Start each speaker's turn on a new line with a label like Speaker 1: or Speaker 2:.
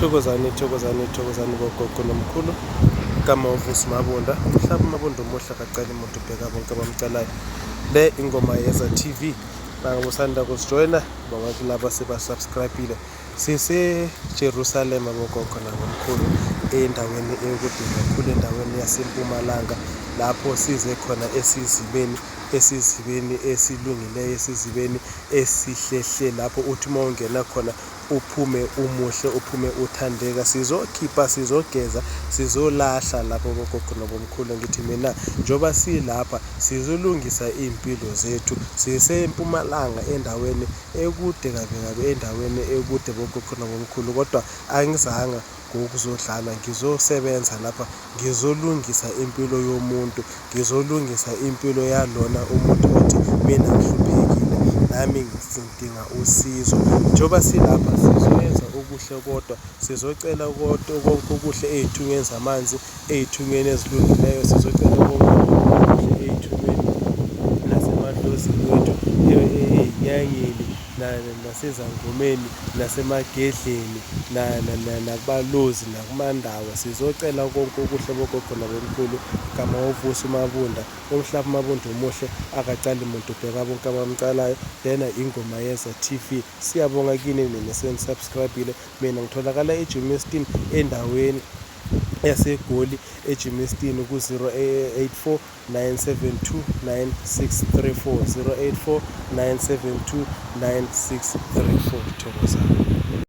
Speaker 1: Thokozani, thokozani, thokozani bogogo nomkhulu. Igama uVusi Mabunda, umhlaba uMabunda omuhle akaceli muntu ubheka bonke abamcelayo. Le ingoma yeza TV. Bangabe usanda kusijoyina, bonke kulabo asebasubscribe-ile. SiseJerusalema bogogo nabomkhulu endaweni ekude kakhulu endaweni yaseMpumalanga lapho size khona esizibeni esizibeni esilungileyo esizibeni esihlehle lapho uthi uma ungena khona uphume umuhle uphume uthandeka sizokhipha sizogeza sizolahla lapho bogogo nabomkhulu ngithi mina njengoba silapha sizolungisa iy'mpilo zethu sisempumalanga endaweni ekude kabi kabi endaweni ekude bogogo nabomkhulu kodwa angizanga ngokuzodlala ngizosebenza lapha ngizolungisa impilo yomuntu ngizolungisa impilo yalona umuntu othi mina ngihluphekile nami ngidinga usizo njengoba silapha sizoyenza okuhle kodwa sizocela kodwa konke okuhle ey'thunyweni zamanzi ey'thunyweni ezilungileyo sizocela konke okuhle ey'thunyweni nasemadlozini wethu ey'nyangeni nasezangomeni nasemagedleni nakubalozi nakumandawa sizocela konke okuhle bogogo nabomkhulu gama uVusi uMabunda umhlaba uMabunda omuhle akacali muntu ubheka bonke abamcalayo lena ingoma yeza TV siyabonga kini nina senisubscribe-ile mina ngitholakala eGermiston endaweni yaseGoli eGermiston ku-084 972 9634 084 972 9634 thokozani.